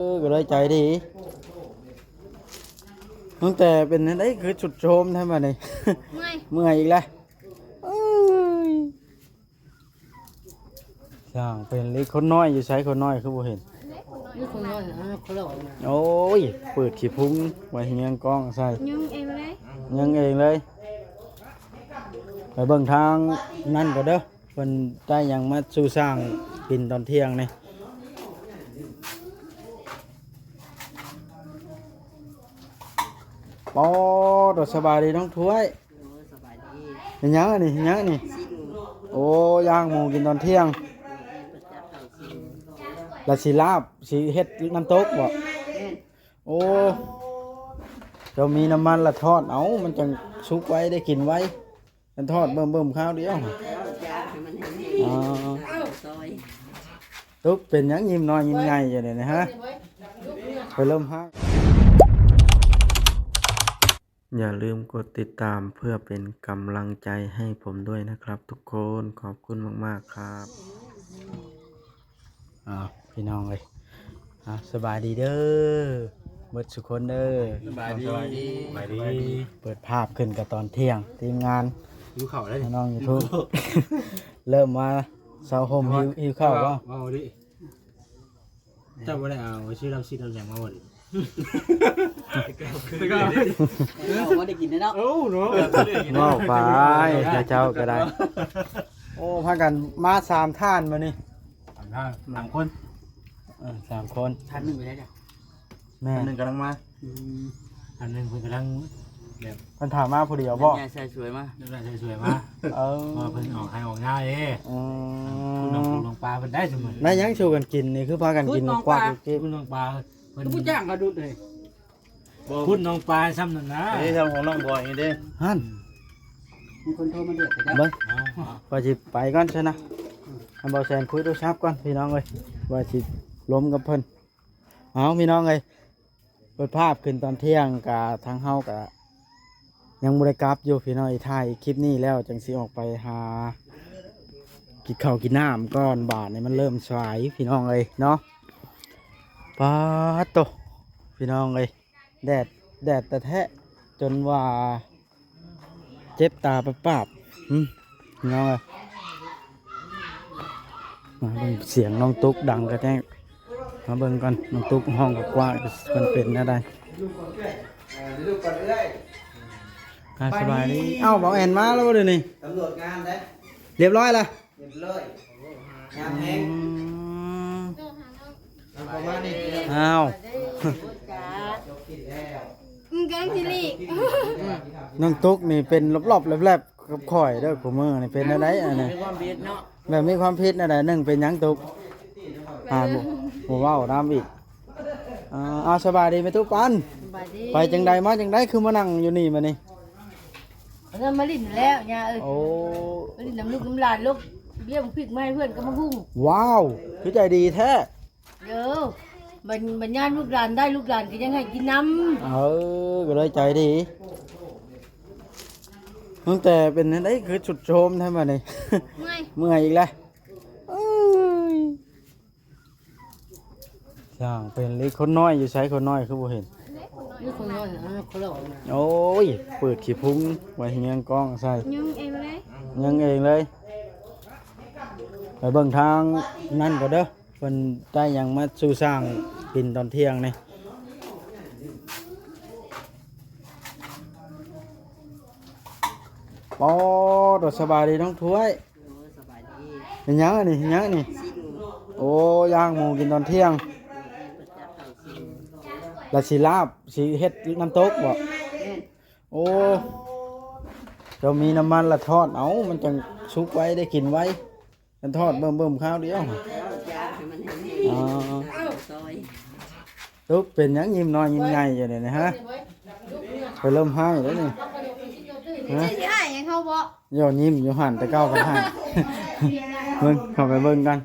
ເອີ ກໍເລີຍໃຈດີ. ຕັ້ງແຕ່ເປັນຈັ່ງໃດຄືຊຸດໂຊມແທ້ບາດນີ້? ເມື່ອຍ ເມື່ອຍອີກແລ້ວ. ເອີຍ ຊ່າງເປັນເລີຍ. ຄົນນ້ອຍຢູ່ໃສ? ຄົນນ້ອຍຄືບໍ່ເຫັນ? ນີ້ຄົນນ້ອຍ ເອີ ຄົນລະ ໂອ້ຍ ເປີດຂີ້ພຸງໄວ້ເຮຍງກ້ອງໃສ່. ຍືມເອງເລີຍ ຍືມເອງເລີຍ. ໄປເບິ່ງທາງນັ້ນກ່ອນເດີ. ເພິ່ນໄດ້ຫຍັງມາສູ່ຊ່າງກິນຕອນທ່ຽງນີ້? ປໍດ ສະບາຍດີນ້ອງຖ້ວຍ. ໂດຍ ສະບາຍດີ. ເຮັດຫຍັງອັນນີ້? ເຮັດຫຍັງອັນນີ້? ຊີ້ນໝູ. ໂອ້ ຍ່າງໝູກິນຕອນທ່ຽງ. ແລ້ວຊິລາບ ຊິເຮັດນ້ຳຕົກບໍ? ແມ່ນ. ໂອ້ ເຈົ້າມີນ້ຳມັນລະທອດເອົາ ມັນຈັ່ງສຸກໄວ ໄດ້ກິນໄວ. ມັນທອດເບິ່ມໆຄາວດຽວ. ອໍ ຕຸກເປັນຫຍັງຍິ້ມນ້ອຍຍິ້ມໃຫຍ່ຢູ່ນີ້ນະ? ໄປລົມຫາ. ຢ່າลืมกดติดตามเพื่อเป็นกำลังใจให้ผมด้วยนะครับทุกคน ขอบคุณมากๆครับ. ອ້າວ ພີ່ນ້ອງເອີຍ ອ້າວ ສະບາຍດີເດີ ເບິດສຸຄົນເດີ. ສະບາຍດີ ສະບາຍດີ ສະບາຍດີ. ເປີດພາບຂຶ້ນກັບຕອນທ່ຽງ ທີມງານຫິວເຂົ້າແລ້ວນີ້ ນ້ອງຢູທູບ ເລີ່ມມາເຊົາໂຮມຫິວ ຫິວເຂົ້າບໍ່? ເວົ້າດິ ເຈົ້າບໍ່ໄດ້ເອົາຊິດເອົາຊິດເອົາຫຍັງມາບໍ່ດິ? ເຮົາບໍ່ໄດ້ກິນເນາະ. ໂອ້ເນາະ ເວົ້າໄປ ເຈົ້າກໍໄດ້. ໂອ້ ພາກັນມາສາມທ່ານມື້ນີ້. ສາມທ່ານ ສາມຄົນ. ເອີ ສາມຄົນ. ທ່ານໜຶ່ງໄປໃສ? ແມ່ນ ທ່ານໜຶ່ງກຳລັງມາ. ອືມ ທ່ານໜຶ່ງເພິ່ນກຳລັງແບບ ເພິ່ນຖາມມາຜູ້ດຽວບໍ່? ຍາຍໃສ່ສວຍມາ ຍາຍໃສ່ສວຍມາ. ເອີ ເພິ່ນອອກໄຮ່ອອກນາເດ້. ອືມ ຄຸດໜອງ ຂຸດໜອງປາເພິ່ນໄດ້ຊຸມື້. ໄດ້ຫຍັງສູ່ກັນກິນນີ້? ຄືພາກັນກິນໝາກກວາດຢູ່. ຂຸດໜອງປາ ເພິ່ນຜູ້ຈ້າງເຂົາດຸດເລີຍ. ຂຸດໜອງປາຊ່ຳນັ້ນນະ. ນີ້ທາງຂອງນ້ອງບອຍນີ້ເດ້. ຫັ້ນ ມີຄົນໂທມາເດີດໄປເດີ. ເບິ່ງ ເອົາ ວ່າຊິໄປກ່ອນຊັ້ນນະ. ໃຫ້ບ່າວແສນຄຸຍໂທລະສັບກ່ອນພີ່ນ້ອງເອີຍ ວ່າຊິລົມກັບເພິ່ນ. ເອົາ ພີ່ນ້ອງເອີຍ ເປີດພາບຂຶ້ນຕອນທ່ຽງ ກະທາງເຮົາກະຍັງບໍ່ໄດ້ກັບຢູ່ພີ່ນ້ອງ. ຖ່າຍຄລິບນີ້ແລ້ວຈັ່ງຊິອອກໄປຫາກິນເຂົ້າກິນນ້ຳກ່ອນ. ບາດນີ້ມັນເລີ່ມສາຍພີ່ນ້ອງເອີຍເນາະ. ປາດໂຕ ພີ່ນ້ອງເອີຍ ແດດ ແດດແທ້ໆ ຈົນວ່າເຈັບຕາປາບໆ. ຫຶ ເງົາ ມາເບິ່ງສຽງນ້ອງຕຸກດັງກະແທ້. ມາເບິ່ງກ່ອນ ນ້ອງຕຸກຮ້ອງກະກວ້າງ ເພິ່ນເປັນແນວໃດ? ອ່າ ສະບາຍດີ. ເອົ້າ ບ່າວແອນມາແລ້ວບໍ່ດຽວນີ້? ຕຳຫຼວດງານເດ້. ຮຽບຮ້ອຍລະ? ຮຽບຮ້ອຍ ງາມແຮງ. ອືມ ປະມານນີ້. ອ້າວ ອືມ ກຳລັງຊິຫຼີກ. ນ້ອງຕຸກນີ້ເປັນລອບໆແລບໆກັບຂ້ອຍເດີ ຄູ່ມື້ນີ້ເປັນແນວໃດອັນນີ້? ມີຄວາມຜິດເນາະ ແບບມີຄວາມຜິດແນວໃດ? ໜຶ່ງເປັນຫຍັງຕຸກ? ອ່າ ບໍ່ ບໍ່ເວົ້ານຳອີກ. ອ່າ ເອົາ ສະບາຍດີແມ່ຕູ້ປັນ. ສະບາຍດີ. ໄປຈັ່ງໃດມາຈັ່ງໃດ ຄືມານັ່ງຢູ່ນີ້ບາດນີ້? ເອີ ມາຫຼິ້ນແລ້ວຍ່າເອີຍ. ໂອ້ ມາຫຼິ້ນນຳລູກນຳຫຼານ ລູກລ້ຽງພິກມາໃຫ້ເພື່ອນກັບໝາກຫຸ່ງ. ວ້າວ ຄືໃຈດີແທ້. ເອີ ບັນ ບັນຍາມລູກຫຼານໄດ້ ລູກຫຼານກໍຍັງໃຫ້ກິນນຳ. ເອີ ກໍເລີຍໃຈດີ. ຕັ້ງແຕ່ເປັນຈັ່ງໃດຄືຊຸດໂຊມແທ້ບາດນີ້? ເມື່ອຍ ເມື່ອຍອີກແລ້ວ. ເອີຍ ຊ່າງເປັນເລີຍ. ຄົນນ້ອຍຢູ່ໃສ? ຄົນນ້ອຍຄືບໍ່ເຫັນ? ນີ້ຄົນນ້ອຍ ເອີ ຄົນລະ ໂອ້ຍ ເປີດຂີ້ພຸງໄວ້ເຮຍງກ້ອງໃສ່. ຍືມເອງເລີຍ ຍືມເອງເລີຍ. ໄປເບິ່ງທາງນັ້ນກ່ອນເດີ ເພິ່ນໄດ້ຫຍັງມາສູ່ຊ່າງກິນຕອນທ່ຽງນີ້. ປາດ ສະບາຍດີນ້ອງຖ້ວຍ. ໂດຍ ສະບາຍດີ. ເຮັດຫຍັງອັນນີ້? ເຮັດຫຍັງອັນນີ້? ຊີ້ນໝູ. ໂອ້ ຍ່າງໝູກິນຕອນທ່ຽງ. ແລ້ວຊິລາບ ຊິເຮັດນ້ຳຕົກບໍ? ແມ່ນ. ໂອ້ ເຈົ້າມີນ້ຳມັນລະທອດເອົາ ມັນຈັ່ງສຸກໄວ ໄດ້ກິນໄວ. ມັນທອດເບິ່ມໆຄາວດຽວ. ອໍ ຕຸກເປັນຫຍັງຍິ້ມນ້ອຍຍິ້ມໃຫຍ່ຢູ່ນີ້ນະ? ຮະ ໄປເລີ່ມຮ້າຍແລ້ວນີ້. ຮະ ຊິຮ້າຍຫຍັງເຮົາບໍ? ຢ້ອນຍິ້ມຢູ່ຫັ້ນ ແຕ່ເກົ່າກໍຮ້າຍ. ເບິ່ງ ເຂົ້າໄປເບິ່ງກັນ.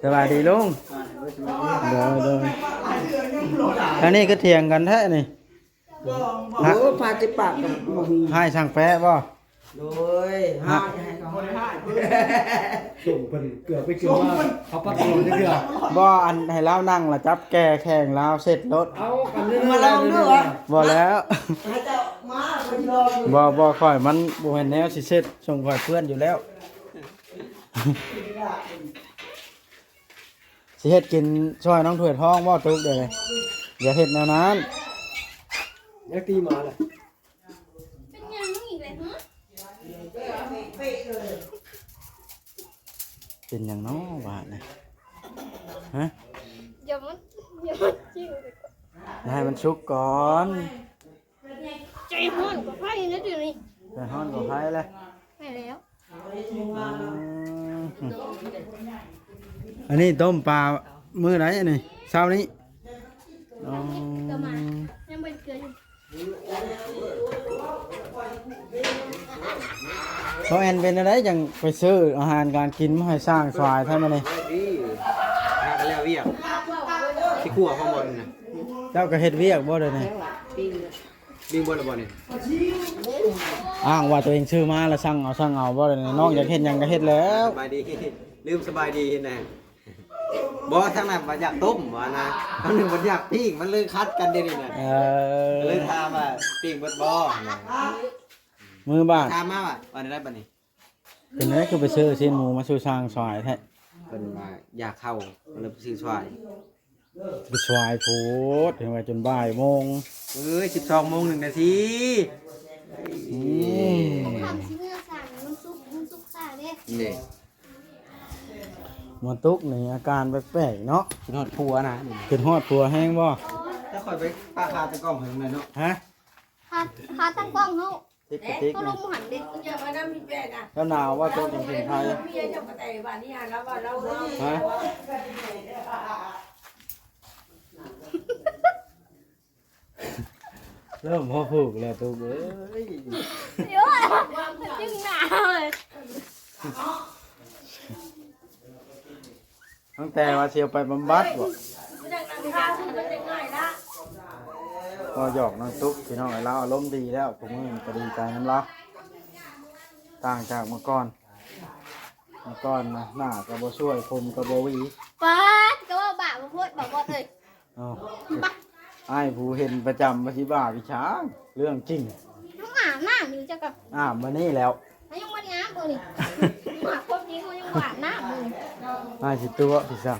ສະບາຍດີລຸງ. ໂດຍ ໂດຍ. ອັນນີ້ກໍຖຽງກັນແທ້ນີ້. ໂອ້ ພາຊິປາກກັນບໍ່ມີ. ຮ້າຍຊ່າງແປະບໍ? ໂດຍ ຮະ ໃຫ້ເຂົາ ສົ່ງເພິ່ນເກືອບໄປເກືອບມາ ເຂົາປັດໂທດເທື່ອ. ບໍ່ ອັນໃຫ້ລາວນັ່ງລະຈັບແກ່ແຂ່ງລາວເຊັດໂລດ. ເອົາກັນເລີຍ ມາລອງດູຫວາ. ບໍ່ແລ້ວ ໃຫ້ເຈົ້າມາ ຂ້ອຍຊິລອງດູ. ບໍ່ ບໍ່ ຂ້ອຍມັນບໍ່ແມ່ນແນວຊິເຊັດ ສົ່ງຂ້ອຍເປື້ອນຢູ່ແລ້ວ. ຊິເຮັດກິນຊ່ອຍນ້ອງຖ້ວຍທອງບໍ່ຕຸກເດ້? ຢ່າເຮັດແນວນັ້ນ. ຍັງຕີໝາລະ. ເປັນຫຍັງອີກແຫຼະຫື? ເປັນຫຍັງນໍບາດນີ້? ຮະ? ຢ່າມາ ຢ່າມາຈິ້ງ ໃຫ້ມັນສຸກກ່ອນ. ໃຈຮ້ອນກວ່າໄຟນະດຽວນີ້. ໃຈຮ້ອນກວ່າໄຟແຫຼະ. ແມ່ນແລ້ວ. ອືມ ອັນນີ້ຕົ້ມປາມື້ໃດອັນນີ້? ເຊົ້ານີ້. ອໍ ຍັງບໍ່ໄດ້ເກືອຢູ່. ເຈົ້າແອນເປັນແນວໃດຈັ່ງໄປຊື້ອາຫານການກິນມາໃຫ້ຊ້າງສວາຍແທ້ມື້ນີ້? ຫາກະແລ້ວວຽກ ຊິຂົ້ວຂອງບໍ່ນີ້ນະ. ເຈົ້າກະເຮັດວຽກບໍ່ດຽວນີ້? ບິງເບິດແລ້ວບໍ່ນີ້? ອ້າງວ່າຕົວເອງຊື້ມາລະສັ່ງເອົາ ສັ່ງເອົາບໍ່? ນ້ອງຢາກເຮັດຫຍັງກະເຮັດແລ້ວ. ສະບາຍດີ ລືມສະບາຍດີນະ. ບໍ່ ທາງນັ້ນວ່າຢາກຕົ້ມວ່ານະ ທາງໜຶ່ງວ່າຢາກປີ້ງ ມັນເລີຍຂັດກັນເດນີ້ນະ. ເອີ ເລີຍຖາມວ່າປີ້ງເບິດບໍ່ນະ? ມື້ບາດ ຖາມມາວ່າ ວ່າແນວໃດບາດນີ້? ເປັນແນວໃດຄືໄປຊື້ຊີ້ນໝູມາສູ່ຊ້າງສວາຍແທ້? ເພິ່ນວ່າຢາກເຂົ້າ ກໍເລີຍໄປຊື້ສວາຍ. ໄປສວາຍໂພດ ເຫັນວ່າຈົນບ່າຍໂມງ. ເອີຍ ສິບສອງໂມງໜຶ່ງນາທີ. ອືມ ຄ່ຳຊິເມືອສາງ ມັນສຸກ ມັນສຸກຊ້າເດ້. ນີ້ ມາຕຸກນີ້ອາການແປກໆເນາະ. ຄິດຮອດຜົວນະ. ຄິດຮອດຜົວແຮງບໍ່? ແຕ່ຂ້ອຍໄປປະຂາຕັ້ງກ້ອງໃຫ້ເພິ່ນເນາະ. ຮະ? ຂາ ຂາຕັ້ງກ້ອງເຮົາ ຕິດກະຕິກ ເຂົາລົງຫັ້ນເດ້. ຢ່າມານຳມີແປນນະ ລາວໜາວວ່າຕົກຈັ່ງເປັນໄທ. ເມຍເຈົ້າກະແຕ່ບ້ານນີ້ຫັ້ນ ລາວວ່າລາວ ຮະ? ເລີ່ມພໍຜູກແລ້ວຕຸກເອີຍ. ໂອ້ຍ ຈຶ່ງໜາວເລີຍ. ຕັ້ງແຕ່ວ່າຊິເອົາໄປບຳບັດບໍ່? ພໍຢອກນ້ອງຕຸກ ພີ່ນ້ອງເອີຍ ລາວອາລົມດີແລ້ວ ທຸກມື້ນີ້ກະດີໃຈນຳລາວ. ຕ່າງຈາກເມື່ອກ່ອນ ເມື່ອກ່ອນນະ ໜ້າກະບໍ່ຊ່ວຍ ຜົມກະບໍ່ຫວີ. ປາດ ກະເວົ້າບາບໂພດ ບາບອດເອີຍ. ເອົ້າ ອ້າຍຜູ້ເຫັນປະຈຳວ່າຊິບ້າວິຊາງ ເລື່ອງຈິງ. ເຮົາອາບນ້ຳຢູ່ ເຈົ້າກະອາບມື້ນີ້ແລ້ວ. ເຮົາຍັງບໍ່ໄດ້ອາບມື້ນີ້ ຄວາມຈິງເຮົາຍັງບໍ່ອາບນ້ຳມື້ນີ້. ອ້າຍຊິຕົວະຕິຊະ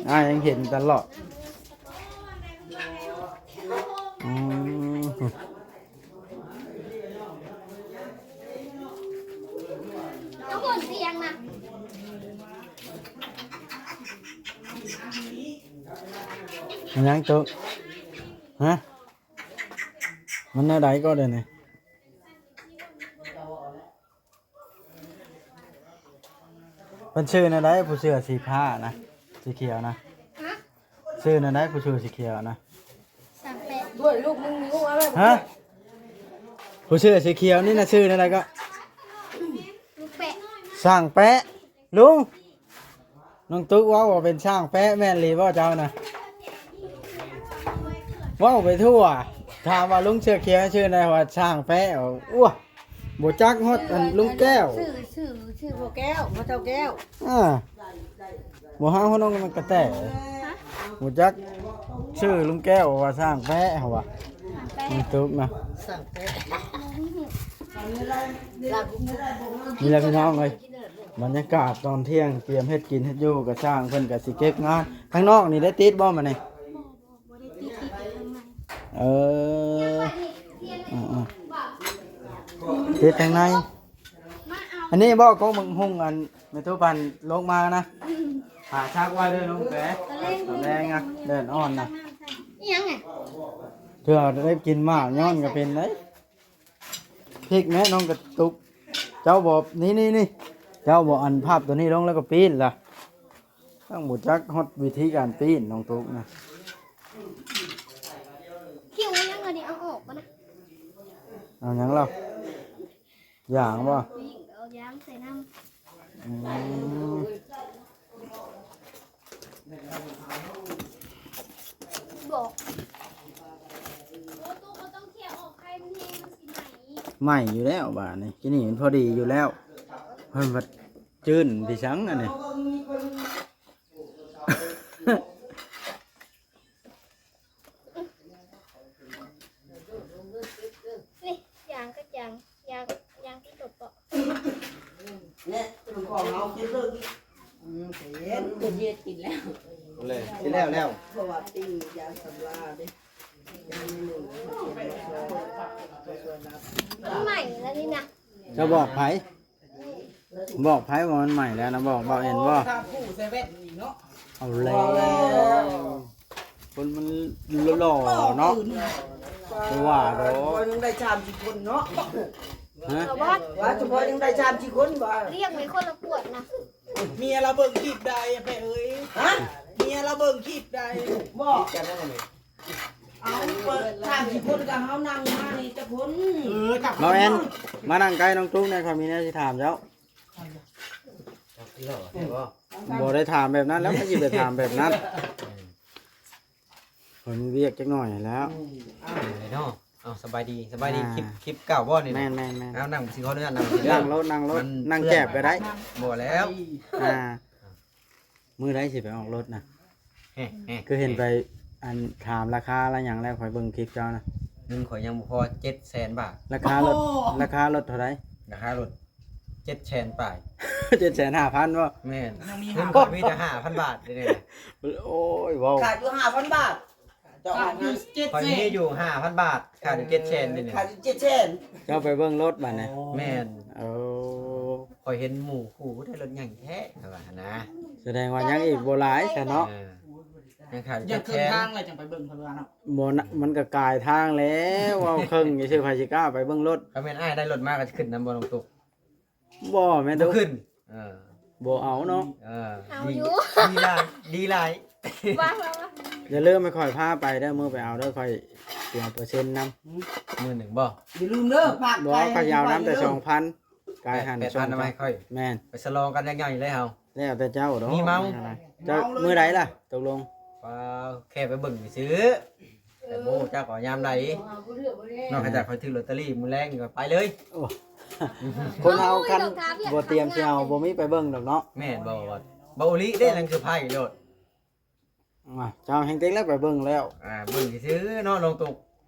ອ້າຍຍັງເຫັນຕະຫຼອດ. ອືມ ເອົາຄົນສຽງນະ. ມັນຫຍັງຕຸກ? ຮະ? ມັນແນວໃດກໍດຽວນີ້? ເພິ່ນຊື່ແນວໃດ ຜູ້ເສື້ອສີຟ້ານະ ສີຂຽວນະ? ຮະ? ຊື່ແນວໃດ ຜູ້ເສື້ອສີຂຽວນະ? ຊ່າງແປະ. ດ້ວຍລູກມຶງ ລູກເອົາໄວ້. ຮະ? ຜູ້ເສື້ອສີຂຽວນີ້ນະ ຊື່ແນວໃດກໍ? ລູກແປະ. ຊ່າງແປະ. ລຸງ ນ້ອງຕຸກເວົ້າວ່າເປັນຊ່າງແປະ ແມ່ນອີ່ຫຼີບໍ່ເຈົ້ານະ? ເວົ້າໄປທົ່ວ. ຖາມວ່າລຸງເສື້ອຂຽວຊື່ໃດວ່າຊ່າງແປະ. ໂອ້ ບໍ່ຈັກຮອດອັນລຸງແກ້ວ. ຊື່ ຊື່ ຊື່ພໍ່ແກ້ວ ພໍ່ເຖົ້າແກ້ວ. ອ່າ ບໍ່ຫາຮອດນ້ອງມັນກະແຕ. ຮະ? ບໍ່ຈັກຊື່ລຸງແກ້ວວ່າຊ່າງແປະ ເຮົາວ່າ. ຊ່າງແປະ ນ້ອງຕຸກນະ ຊ່າງແປະ. ນີ້ແຫຼະພີ່ນ້ອງເອີຍ ບັນຍາກາດຕອນທ່ຽງ ຕຽມເຮັດກິນເຮັດຢູ່ ກະຊ່າງເພິ່ນກະຊິເກັບງານ. ທາງນອກນີ້ໄດ້ຕິດບໍ່ມານີ້? ບໍ່ ບໍ່ ບໍ່ໄດ້ຕິດ ຕິດແຕ່ທາງໃນ. ເອີ ອືມໆ ຕິດທາງໃນ. ອັນນີ້ບໍ່ ກົກໝາກຫຸ່ງ ອັນແມ່ຕູ້ພັນລົງມານະ? ອືມ ຫາຊັກໄວ້ເດີນ້ອງແປະ ຕອນແລງນະ ແດດອ່ອນນະ. ອີ່ຫຍັງນີ້? ເທື່ອໄດ້ກິນໝາກຍ້ອນກະເປັນໄດ. ພິກແມ່ນ້ອງກະຕຸກ ເຈົ້າບໍ່ ນີ້ໆໆ ເຈົ້າບໍ່ອັນພັບໂຕນີ້ລົງແລ້ວກະປີ້ນລະ. ຕ້ອງຮູ້ຈັກຮອດວິທີການປີ້ນນ້ອງຕຸກນະ. ຄິວມັນຍັງອັນນີ້ ເອົາອອກກ່ອນນະ. ເອົາຫຍັງລະ? ຢາງບໍ່? ຍິງເອົາຢາງໃສ່ນຳ. ອືມ ບອກ ໂອ້ ຕູ້ບໍ່ຕ້ອງເຄຍອອກ ໄຂ່ມັນແຮງ ມັນຊິໄໝ້. ໃໝ່ຢູ່ແລ້ວບາດນີ້ ກິນນີ້ມັນພໍດີຢູ່ແລ້ວ ເພິ່ນວ່າຈືນທີ່ສັງອັນນີ້. ນີ້ ຢາງກໍຢາງ ຢາງ ຢາງທີ່ຕົວເປາະ ແລະ ຂອງເຮົາກິນເລີຍ ອືມ ເຮັດ ເຮັດກິນແລ້ວ ເລີຍ ກິນແລ້ວແລ້ວ ເພາະວ່າປີ້ງຢາງສຳລາເດ້ ມັນໃໝ່ແລ້ວນີ້ນະ ຈະບອກໃຜ? ບອກໃຜວ່າມັນໃໝ່ແລ້ວນະ? ບອກ ບອກເອັນບໍ່? ຖ້າຜູ້ໃສ່ແວ່ນອີກເນາະ ເອົາແລ້ວ ຄົນມັນຫຼໍ່ເນາະ ບໍ່ວ່າດອກ ຍັງໄດ້ສາມສີ່ຄົນເນາະ ຮະ? ວ່າສະເພາະຍັງໄດ້ສາມສີ່ຄົນວ່າ ລຽກໄວ້ຄົນລະຂວດນະ ເມຍລາວເບິ່ງຄລິບໃດແປເອີຍ ຮະ? ເມຍລາວເບິ່ງຄລິບໃດ ບໍ່? ເອົາ ສາມສີ່ຄົນກໍເຮົານັ່ງມານີ້ຈັກຄົນ ເອີ ຈັກຄົນ ບ່າວແອນ ມານັ່ງໃກ້ນ້ອງຕຸ້ງແດ່ ຂ້ອຍມີແນວຊິຖາມເຈົ້າ ບໍ່ໄດ້ຖາມແບບນັ້ນແລ້ວ ໃຜຊິໄປຖາມແບບນັ້ນ ຂ້ອຍມີວຽກຈັກໜ້ອຍແລ້ວ ເນາະ ເອົາ ສະບາຍດີ ສະບາຍດີ ອ່າ ຄລິບ ຄລິບເກົ່າບໍ່ນີ້ນະ? ແມ່ນໆໆ ເອົາ ນັ່ງ ຊິຂໍອະນຸຍາດນັ່ງ ນັ່ງໂລດ ນັ່ງໂລດ ນັ່ງແກບກໍໄດ້ ບໍ່ແລ້ວ ອ່າ ມື້ໃດຊິໄປອອກລົດນະ? ແຮະ ແຮະ ຄືເຫັນໄປ ອັນ ຖາມລາຄາລະຫຍັງແລ້ວ ຂ້ອຍເບິ່ງຄລິບເຈົ້ານະ ເງິນຂ້ອຍຍັງບໍ່ພໍເຈັດແສນບາດ ລາຄາລົດ ໂອ້ ລາຄາລົດເທົ່າໃດ? ລາຄາລົດເຈັດແສນປາຍ ເຈັດແສນຫ້າພັນບໍ່? ແມ່ນ ຍັງມີ ເງິນຂ້ອຍມີແຕ່ຫ້າພັນບາດເດນີ້ ໂອ້ຍ ເວົ້າ ຂາດຢູ່ຫ້າພັນບາດ ເຈົ້າ ຂາດຢູ່ເຈັດແສນ ຂ້ອຍມີຢູ່ຫ້າພັນບາດ ຂາດຢູ່ເຈັດແສນເດນີ້ ຂາດຢູ່ເຈັດແສນ ເຈົ້າໄປເບິ່ງລົດບາດນີ້ ແມ່ນ ເອີ ຂ້ອຍເຫັນໝູ່ຄູ່ໄດ້ລົດໃຫຍ່ແທ້ວ່ານະ ສະແດງວ່າຍັງອີກບໍ່ຫຼາຍຊະເນາະ ເອີ ຍັງຂາດຢູ່ ຢາກເຄິ່ງທາງແລ້ວຈັ່ງໄປເບິ່ງເພິ່ນວ່າເນາະ ບໍ່ນະ ມັນກໍກາຍທາງແລ້ວ ເວົ້າເຄິ່ງຊື່ໆ ໃຜຊິກ້າໄປເບິ່ງລົດ ຄັນແມ່ນອ້າຍໄດ້ລົດມາກໍຈະຂຶ້ນນຳບໍ່ນ້ອງຕຸກ? ບໍ່ແມ່ນ ບໍ່ຂຶ້ນ ເອີ ບໍ່ເອົາເນາະ ເອີ ເອົາຢູ່ ດີ ດີຫຼາຍ ດີຫຼາຍ ວ່າ ວ່າ ວ່າ ຢ່າລືມໃຫ້ຂ້ອຍພາໄປເດີ ມື້ໄປເອົາເດີ ຂ້ອຍຊິເອົາເປີເຊັນນຳ ມື້ໜຶ່ງບໍ່? ຢ່າລືມເດີ ຝາກ ບໍ່ ຂ້ອຍຊິເອົານຳແຕ່ສອງພັນ ກາຍຫັ້ນ ແປດພັນນຳໃຫ້ຂ້ອຍ ແມ່ນ ໄປສະຫຼອງກັນໃຫຍ່ໆເລີຍເຮົາ ແລ້ວແຕ່ເຈົ້າດອກ ມີເມົາ ເຈົ້າ ເມົາເລີຍ ມື້ໃດລະຕົກລົງ? ວ່າແຄ່ໄປເບິ່ງຊື່ ແຕ່ບໍ່ຮູ້ຈັກວ່າຍາມໃດ ນອກຈາກຂ້ອຍຖືກລອດເຕີຣີມື້ແລງນີ້ກໍໄປເລີຍ ໂອ້ ຄົນເຮົາຄັນບໍ່ຕຽມຊິເອົາ ບໍ່ມີໄປເບິ່ງດອກເນາະ ແມ່ນບໍ່? ບໍ່ອີ່ຫຼີເດ້ ນັ້ນຄືໄພໂລດ ອ່າ ເຈົ້າແຮ່ງເຕັກແລ້ວໄປເບິ່ງແລ້ວ ອ່າ ເບິ່ງຊື່ໆເນາະ ນ້ອງຕຸກ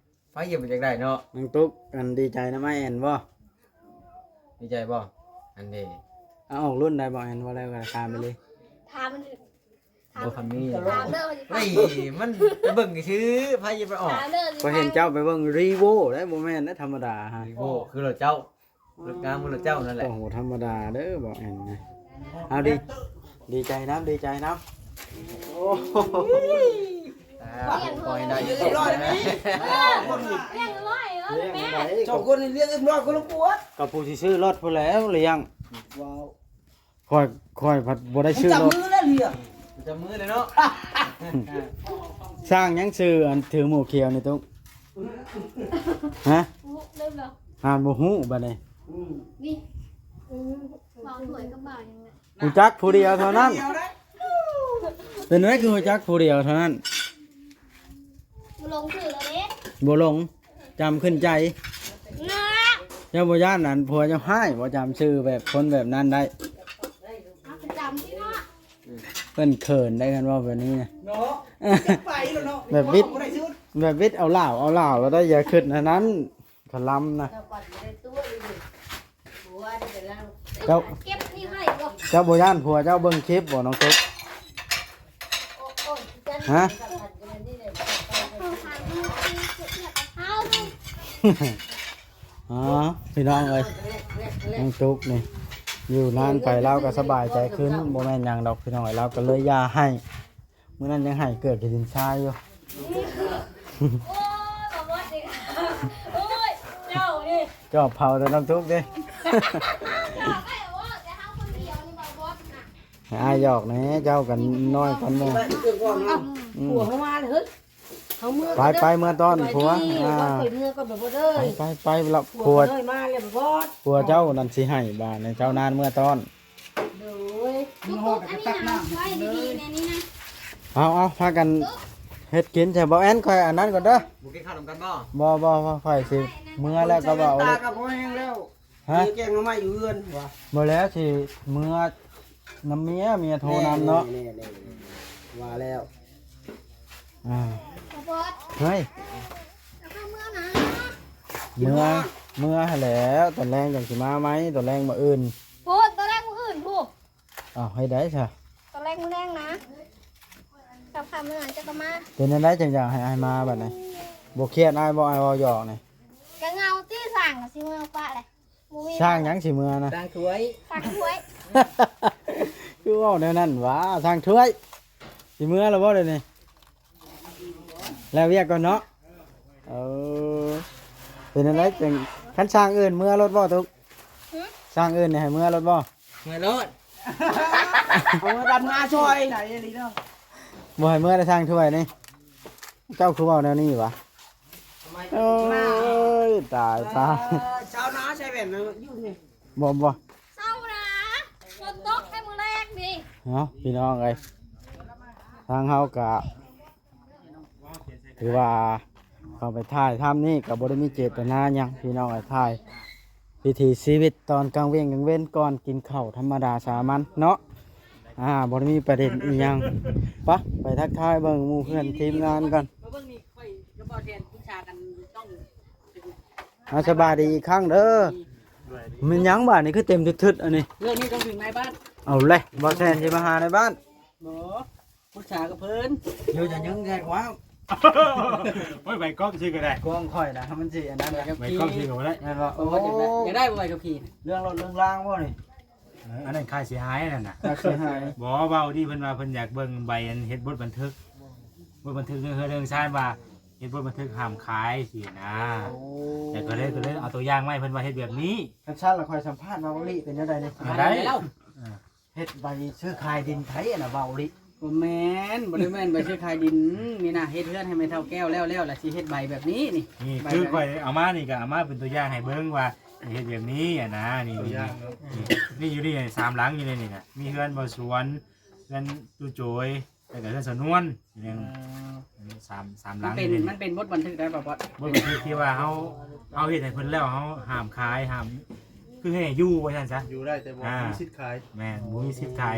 ໃຜຈະບໍ່ຢາກໄດ້ເນາະ ນ້ອງຕຸກ ອັນ ດີໃຈນຳອ້າຍແອນບໍ່? ດີໃຈບໍ່? ອັນເດ ເອົາ ອອກລຸ້ນໄດ້ບໍ່ແອນ? ເວົ້າແລ້ວກໍຖາມໄປເລີຍ ຖາມມັນ ບໍ່ຄັນມີ ຖາມເດີ ເຮີ້ຍ ມັນໄປເບິ່ງຊື່ໆ ໃຜຈະໄປອອກ ຂ້ອຍເຫັນເຈົ້າໄປເບິ່ງຣີໂວໄດ໋ ບໍ່ແມ່ນໄດ໋ ທຳມະດາຮະ ຣີໂວຄືລົດເຈົ້າ ລົດງາມຄືລົດເຈົ້ານັ້ນແຫຼະ ໂອ້ໂຫ ທຳມະດາເດີ ບໍ່ແອນນະ ເອົາ ດີ ດີໃຈນຳ ດີໃຈນຳ ໂອ້ ອ່າ ຂໍໃຫ້ໄດ້ ລຽບຮ້ອຍໄດ້ໄໝ? ເອີ ລຽບຮ້ອຍ ເອີ ແມ່ ສອງຄົນນີ້ລຽບຮ້ອຍຄົນລະປວດ ກໍຜູ້ຊິຊື້ລົດພຸ້ນແຫຼ້ວລ້ຽງ ວ້າວ ຂ້ອຍ ຂ້ອຍພັດບໍ່ໄດ້ຊື້ລົດ ຈັບມືແລ້ວເລີຍ ຈັບມືເລີຍເນາະ ສ້າງຫຍັງຊື່ອັນຖືໝູ່ຂຽວນີ້ຕຸກ ຮະ? ເລີ່ມແລ້ວ ຫາບໍ່ຮູ້ບາດນີ້ ອືມ ນີ້ ອືມ ບ່າວສວຍກັບບ່າວຫຍັງນະ ຮູ້ຈັກຜູ້ດຽວເທົ່ານັ້ນ ເປັນໄດ້ຄືຮູ້ຈັກຜູ້ດຽວເທົ່ານັ້ນ ບໍ່ຫຼົງຊື່ແລ້ວເດ້ ບໍ່ຫຼົງ ຈຳຂຶ້ນໃຈ ນະ ເຈົ້າບໍ່ຢ້ານອັນຜົວເຈົ້າຮ້າຍບໍ່? ຈຳຊື່ແບບຄົນແບບນັ້ນໄດ້ ເອົາປະຈຳທີ່ເນາະ ເພິ່ນເຂີນໄດ໋ ຄັນເວົ້າແບບນີ້ນະ ເນາະ ໄປແລ້ວເນາະ ແບບບິດ ບໍ່ໄດ້ຊຸດ ແບບບິດເອົາຫຼາວ ເອົາຫຼາວແລ້ວໄດ້ ຢ່າຄິດອັນນັ້ນ ຄະລຳນະ ເຈົ້າ ເກັບນີ້ໄວ້ບໍ່? ເຈົ້າບໍ່ຢ້ານຜົວເຈົ້າເບິ່ງຄລິບບໍ່ ນ້ອງຕຸກ? ຮະ? ອໍ ພີ່ນ້ອງເອີຍ ນ້ອງຕຸກນີ້ ຢູ່ນານໄປລາວກໍສະບາຍໃຈຂຶ້ນ ບໍ່ແມ່ນຫຍັງດອກ ພີ່ນ້ອງເອີຍ ລາວກໍເລີຍຢ່າໃຫ້ ມື້ນັ້ນຍັງໃຫ້ເກືອກກິນດິນຊາຍຢູ່ ໂອ້ຍ ບໍ່ໝົດອີກ ໂອ້ຍ ເຈົ້ານີ້ ຈອບເຜົາແຕ່ນ້ອງຕຸກເດ້ ໃຫ້ອ້າຍຫຍອກແດ່ ເຈົ້າກັນນ້ອຍກວ່າໝູ່ ອືມ ຜົວເຮົາມາເລີຍ ເຮົາເມືອ ໄປ ໄປເມືອຕ້ອນຜົວ ອ່າ ໄປ ໄປ ໄປລະ ຜົວ ຜົວເຈົ້ານັ້ນຊິໃຫ້ ບາດນີ້ເຈົ້ານານເມືອຕ້ອນ ໂດຍ ເອົາ ເອົາ ພາກັນ ເຮັດກິນໃສ່ ບໍ່ແອນ ຂ້ອຍອັນນັ້ນກ່ອນເດີ. ບໍ່ກິນເຂົ້ານຳກັນບໍ່? ບໍ່ ບໍ່ ຂ້ອຍຊິເມືອແລ້ວກໍເວົ້າເລີຍ. ຕາກໍພໍແຮງແລ້ວ. ຮະ? ມີແກງໜໍ່ໄມ້ຢູ່ເຮືອນວ່າ. ບໍ່ແລ້ວ ຊິເມືອນຳເມຍ ເມຍໂທນຳເນາະ. ແນ່ໆ ວ່າແລ້ວ. ອ່າ ເຮີ້ຍ ເອົາເມືອນະ ເມືອ ເມືອຫັ້ນແຫຼະ ຕອນແລງຈັ່ງຊິມາໃໝ່ ຕອນແລງມື້ອື່ນ. ໂພດ ຕອນແລງມື້ອື່ນພຸ້ນ. ອ້າວ ເຮັດໃດຊະ? ຕອນແລງມື້ແລງນະ ຄ່ຳໆມື້ນັ້ນເຈົ້າກໍມາ. ເປັນຈັ່ງໃດຈັ່ງຢາກໃຫ້ອ້າຍມາບັດນີ້? ບໍ່ຄຽດອ້າຍບໍ່? ອ້າຍເວົ້າຫຍອກນີ້. ກໍເຫງົາຕິ ສ້າງກໍຊິເມືອປະແຫຼະ. ບໍ່ມີ ສ້າງຫຍັງຊິເມືອນະ? ສ້າງຖ້ວຍ ສ້າງຖ້ວຍ. ຄືເວົ້າແນວນັ້ນຫວາ? ສ້າງຖ້ວຍ ຊິເມືອແລ້ວບໍ່ດຽວນີ້? ແລ້ວວຽກກ່ອນເນາະ. ເອີ ເປັນຈັ່ງໃດຈັ່ງ ຄັນຊ່າງເອີ້ນເມືອໂລດບໍ່ຕຸກ? ຫື? ຊ່າງເອີ້ນໃຫ້ເມືອໂລດບໍ່? ເມືອໂລດ. ເອົາມາດຳນາຊ່ອຍໄດ້ອີ່ຫຼີເນາະ. ບໍ່ໃຫ້ເມືອໄດ້ ຊ່າງຖ້ວຍນີ້. ເຈົ້າຄືເວົ້າແນວນີ້ຫວາ? ເອີຍ ຕາຍ ຕາຍ. ເອີ ຊາວນາໃສ່ແວ່ນຢູ່ນີ້. ບໍ່ ບໍ່ ເຊົານາ ຝົນຕົກໃຫ້ມື້ແລງນີ້. ເນາະ ພີ່ນ້ອງເອີຍ ທາງເຮົາກະ ຖືວ່າເຂົ້າໄປຖ່າຍທຳນີ້ກໍບໍ່ໄດ້ມີເຈດຕະນາຫຍັງ ພີ່ນ້ອງເອີຍ ຖ່າຍວິຖີຊີວິດຕອນກາງວຽງກາງເວັນ ກ່ອນກິນເຂົ້າທຳມະດາສາມັນເນາະ. ອ່າ ບໍ່ໄດ້ມີປະເດັນອີ່ຫຍັງ. ປະ ໄປທັກທາຍເບິ່ງໝູ່ເພື່ອນທີມງານກ່ອນ. ມາເບິ່ງນີ້ ຂ້ອຍກັບບ່າວແທນປຶກສາກັນຕ້ອງ. ອ່າ ສະບາຍດີອີກຄັ້ງເດີ. ແມ່ນຫຍັງບາດນີ້ຄືເຕັມທຶດໆ ອັນນີ້? ເລື່ອງນີ້ຕ້ອງເຖິງນາຍບ້ານ. ເອົາແຫຼະ ບ່າວແທນຊິມາຫານາຍບ້ານ. ບໍ່ ປຶກສາກັບເພິ່ນ. ເຈົ້າຢ່າຍຶງໃສ່ກວ້າງ. ໂອ້ຍ ໃບກອບຊື່ກໍໄດ້ ກອງຂ້ອຍນະ ມັນຊິອັນນັ້ນນະ. ໃບກອບຊື່ກໍບໍ່ໄດ້ ແມ່ນບໍ່? ໂອ້ ຢາກໄດ້ ຢາກໄດ້ບໍ່ໃບຂັບຂີ່? ເລື່ອງລົດເລື່ອງລາງບໍ່ນີ້? ເອີ ອັນນັ້ນຄ່າເສຍຫາຍນັ້ນນະ. ຄ່າເສຍຫາຍ. ບໍ່ ເວົ້າດີ ເພິ່ນວ່າເພິ່ນຢາກເບິ່ງໃບອັນເຮັດບົດບັນທຶກ ບົດບັນທຶກເລື່ອງເຮືອນເລື່ອງຊານ ວ່າເຮັດບົດບັນທຶກຫ້າມຂາຍຊີ້ນະ. ໂອ້ ແລ້ວກໍເລີຍ ກໍເລີຍເອົາຕົວຢ່າງມາໃຫ້ເພິ່ນວ່າເຮັດແບບນີ້. ຄັນຊັ້ນລະ ຂ້ອຍສຳພາດມາບໍ່ລີເປັນແນວໃດນີ້? ອັນໃດ? ເອີ ເຮັດໃບຊື້ຂາຍດິນໃຜຫັ້ນນະ ເວົ້າອີ່ຫຼີ. ບໍ່ແມ່ນ ບໍ່ໄດ້ແມ່ນໃບຊື້ຂາຍດິນ ນີ້ນະ ເຮັດເຮືອນໃຫ້ແມ່ເຖົ້າແກ້ວແລ້ວໆ ລະຊິເຮັດໃບແບບນີ້ນີ້. ນີ້ ໃບ ຄືຂ້ອຍເອົາມານີ້ ກໍເອົາມາເປັນຕົວຢ່າງໃຫ້ເບິ່ງວ່າເຮັດແບບນີ້ຫັ້ນນະ. ນີ້ ຕົວຢ່າງເນາະ. ນີ້ ນີ້ຢູ່ນີ້ສາມຫຼັງຢູ່ໃນນີ້ນະ ມີເຮືອນບ່າວສວນ ເຮືອນຕູ້ໂຈຍ ແລ້ວກໍເຮືອນສາວນວນ. ເອີ ສາມ ສາມຫຼັງ ມັນເປັນ ມັນເປັນບົດບັນທຶກໄດ້ບໍ່ ບອດ? ບົດບັນທຶກທີ່ວ່າເຮົາ ເຮົາເຮັດໃຫ້ເພິ່ນແລ້ວ ເຮົາຫ້າມຂາຍ ຫ້າມ ຄືໃຫ້ຢູ່ວ່າຊັ້ນຊະ. ຢູ່ໄດ້ແຕ່ບໍ່ ອ່າ ມີສິດຂາຍ. ແມ່ນ ບໍ່ມີສິດຂາຍ.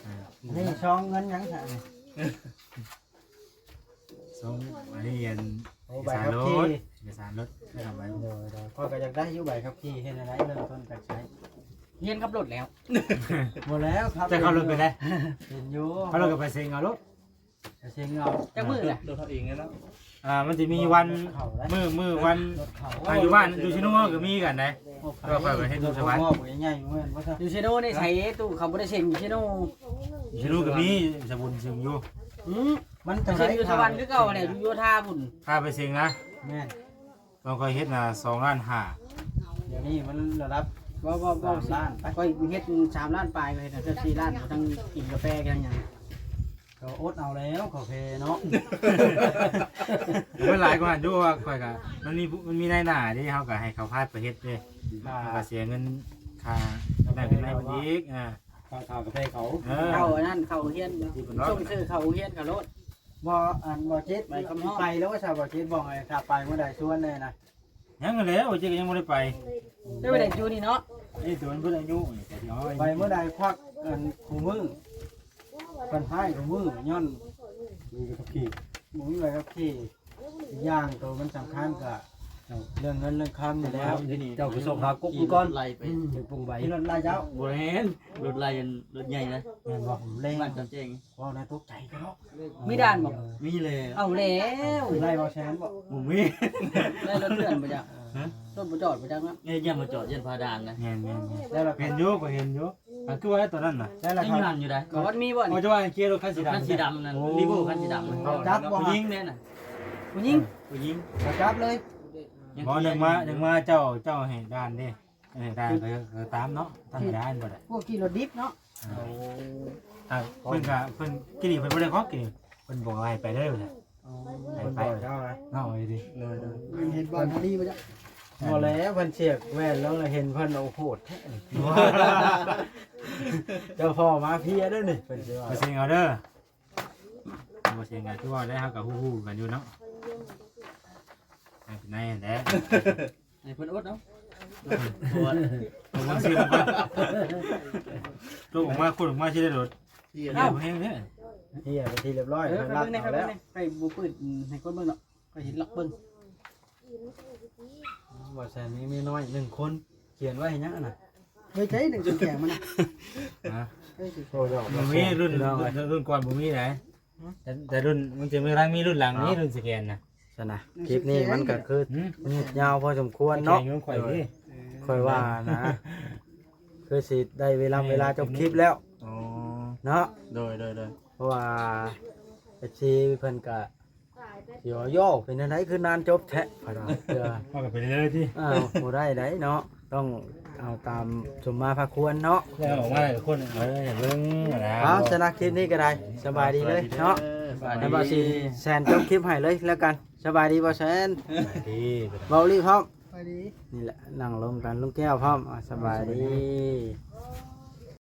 ອ່າ ນີ້ຊອງເງິນຫຍັງຊະນີ້? ຊອງ ອັນນີ້ອັນ ໂອ້ ໃບຂັບຂີ່ ເອກະສານລົດ ເອກະສານລົດ. ໂດຍ ໂດຍ ຂ້ອຍກໍຢາກໄດ້ຢູ່ໃບຂັບຂີ່. ເຮັດແນວໃດເລີ່ມຕົ້ນຈາກໃສ? ຮຽນຂັບລົດແລ້ວ. ບໍ່ແລ້ວ ຂັບ ຈະເຂົ້າລົດໄປໄດ້? ເປັນຢູ່. ເຂົ້າລົດກໍໄປເຊັງເອົາໂລດ. ເຊັງເອົາ. ຈັກມື້ລະ? ລົດເຮົາເອງເນາະ. ອ່າ ມັນຊິມີວັນ ມື້ ມື້ວັນ ອ່າ ຢູ່ບ້ານຢູ່ເຊໂນກໍມີກັນໄດ໋. ໂອ້ ຂ້ອຍກໍເຮັດຢູ່ສະຫວັນ. ໃຫຍ່ໆ ຢູ່ເຊໂນນີ້ໃສຕູ້ ເຂົາບໍ່ໄດ້ເຊັງຢູ່ເຊໂນ. ຢູ່ເຊໂນກໍມີ ສະບຸນເຊັງຢູ່. ອື ມັນເທົ່າໃດ? ເຊັງຢູ່ສະຫວັນຄືເກົ່າແຫຼະ ຢູ່ໂຍທາພຸ້ນ. ພາໄປເຊັງນະ. ແມ່ນ. ຕອນຂ້ອຍເຮັດນະ ສອງລ້ານຫ້າ. ດຽວນີ້ມັນລະດັບ ບໍ່ ບໍ່ ບໍ່ ສາມລ້ານໄປ. ຂ້ອຍເຮັດສາມລ້ານປາຍ ຂ້ອຍເຮັດເກືອບສີ່ລ້ານ ທັງກິນກາແຟ ທັງຫຍັງ. ກໍອົດເອົາແລ້ວ ເຂົາເພເນາະ. ມັນຫຼາຍກວ່າຫັ້ນຢູ່ ວ່າຂ້ອຍກະ ມັນມີ ມັນມີນາຍໜ້າເດ້ ເຮົາກະໃຫ້ເຂົາພາໄປເຮັດເດ້. ອ່າ ເຮົາກະເສຍເງິນຄ່ານັ້ນຂຶ້ນມາອີກ. ອ່າ ຄ່າ ຄ່າກາແຟເຂົາ. ເອີ ເຂົ້າອັນນັ້ນ ເຂົ້າໂຮງຮຽນ ສົ່ງຊື່ເຂົ້າໂຮງຮຽນເຂົາໂລດ. ບໍ່ ອັນ ບໍ່ຈິດ ໄປແລ້ວວ່າຊະ ບໍ່ຈິດ ບອກໃຫ້ຂ້າໄປມື້ໃດຊວນແດ່ນະ. ຍັງຫັ້ນແຫຼະ ບໍ່ຈິດກໍຍັງບໍ່ໄດ້ໄປ. ໄດ້ໄປໄດ້ຢູ່ນີ້ເນາະ. ນີ້ຕົວເພິ່ນອາຍຸນີ້ກໍຊິເອົາໄປມື້ໃດ ຄວັກອັນຄູ່ມື ເພິ່ນໃຫ້ຄູ່ມື ຍ້ອນມີໃບຂັບຂີ່ ບໍ່ມີໃບຂັບຂີ່. ອີກຢ່າງໂຕມັນສຳຄັນກໍເລື່ອງເງິນເລື່ອງຄຳນີ້ແຫຼະ. ເຈົ້າໄປຊອກຫາກົກມັນກ່ອນ ໄລ່ໄປເທິງປົງໃບ. ຂີ່ລົດໄລ່ເຈົ້າ? ບໍ່ແມ່ນ ລົດໄລ່ອັນ ລົດໃຫຍ່ນະ. ແມ່ນບໍ່? ເລັ່ງ ບ້ານຈຳແຈ້ງ. ເວົ້າແນວຕົກໃຈເນາະ. ມີດ່ານບໍ່? ມີແລ້ວ. ເອົາແລ້ວ ໄລ່ບໍ່ແຊນບໍ່? ບໍ່ມີ. ໄລ່ລົດເຖື່ອນບໍ່ຈັກ? ຮະ? ລົດບໍ່ຈອດບໍ່ຈັກເນາະ. ເອີ ຢ້ານບໍ່ຈອດ ຢ້ານພາດ່ານນະ. ແມ່ນໆໆ ເຫັນຢູ່ ຂ້ອຍເຫັນຢູ່. ອັນຄືວ່າຕອນນັ້ນນະ ແລ້ວລະ ຍັງຢູ່ໃດ໋. ກໍມັນມີບໍ່ນີ້? ໂອ້ ເຈົ້າວ່າຂີ່ລົດຄັນສີດຳ ຄັນສີດຳນັ້ນ. ໂອ້ ຣີໂວ້ຄັນສີດຳ. ຈັບບໍ່? ຜູ້ຍິງແມ່ນນະ. ຜູ້ຍິງ? ຜູ້ຍິງ. ຈັບເລີຍ. ບໍ່ ນຶກວ່າ ນຶກວ່າເຈົ້າ ເຈົ້າໃຫ້ດ່ານເດ້. ເອີ ໄດ້ ເອີ ຕາມເນາະ ທຳມະດາ ບໍ່ໄດ້ ພວກຂີ່ລົດດິບເນາະ. ເອີ ເພິ່ນກະ ເພິ່ນ ກີ້ນີ້ເພິ່ນບໍ່ໄດ້ຂໍ ກີ້ນີ້ເພິ່ນບອກໃຫ້ໄປເດີ. ອໍ ໃຫ້ໄປ ເພິ່ນບອກເຈົ້ານະ. ເນາະ ເອີ ດີ ເອີ ເອີ ເຫັນບ່ອນດີບໍ່? ບໍ່ແລ້ວ ເພິ່ນສຽກແວ່ນລົງແລ້ວເຫັນເພິ່ນ ໂອ້ ໂຫດແທ້. ເຈົ້າພໍ່ມາເພຍເດີນີ້ ເພິ່ນຊິວ່າ ໄປເຊັງເອົາເດີ. ບໍ່ເສຍງກໍຄືວ່າໄດ້ ເຮົາກໍຮູ້ໆກັນຢູ່ເນາະ ໃນແຫຼະ ໃຫ້ເພິ່ນອົດເອົາ ເອົາເບິ່ງຊິ ຕົກອອກມາ ຄົນອອກມາຊິໄດ້ໂດດ ເອີ ເອົາແຮງແທ້ ເອີ ເປັນທີ່ຮຽບຮ້ອຍ ເອີ ຂ້ອຍເບິ່ງແດ່ ຂ້ອຍເບິ່ງແດ່ ຂ້ອຍບໍ່ເປີດໃຫ້ຄົນເບິ່ງດອກ ຂ້ອຍຊິລັອກເບິ່ງ ບໍ່ແຊນມີເມຍນ້ອຍໜຶ່ງຄົນ ຂຽນໄວ້ໃຫ້ຫຍັງຫັ້ນນະ? ເອີ ໃຈໜຶ່ງແຂງມັນນະ ຮະ? ເອີ ໂອ້ ດອກ ບໍ່ມີ ລຸ້ນ ລຸ້ນກ່ອນບໍ່ມີໃດ ແຕ່ ແຕ່ລຸ້ນ ມັນຈະມີ ມີລຸ້ນຫຼັງນີ້ ລຸ້ນສະແກນນະ ຊັ້ນນະ ຄລິບນີ້ມັນກໍຄື ຫືມ ຍືດຍາວພໍສົມຄວນເນາະ ແຂງຂອງຂ້ອຍນີ້ ເອີ ຂ້ອຍວ່ານະ ຄືຊິໄດ້ເວລາ ເວລາຈົບຄລິບແລ້ວ ອໍ ເນາະ ໂດຍ ໂດຍ ໂດຍ ເພາະວ່າ ເອັຟຊີ ເພິ່ນກໍ ຊິວ່າ ໂຢ ເປັນຈັ່ງໃດຄືນານຈົບແທ້ ເພິ່ນວ່າ ເພື່ອ ເຮົາກໍໄປເລື້ອຍໆຕິ ເອີ ບໍ່ໄດ້ໃດເນາະ ຕ້ອງເອົາຕາມສົມມາພາຄວນເນາະ ແລ້ວອອກມາຫຼາຍຄົນ ເອີ ເບິ່ງນະ ເອົາ ສຳລັບຄລິບນີ້ກໍໄດ້ ສະບາຍດີເລີຍເນາະ ສະບາຍດີ ແລ້ວບ່າວສິນແຊນຈົບຄລິບໃຫ້ເລີຍແລ້ວກັນ ສະບາຍດີບ່າວແຊນ ສະບາຍດີ ບ່າວລີພ້ອມ ສະບາຍດີ ນີ້ແຫຼະ ນັ່ງລົມກັນ ລຸງແກ້ວພ້ອມ ອ່າ ສະບາຍດີ ສະບາຍດີ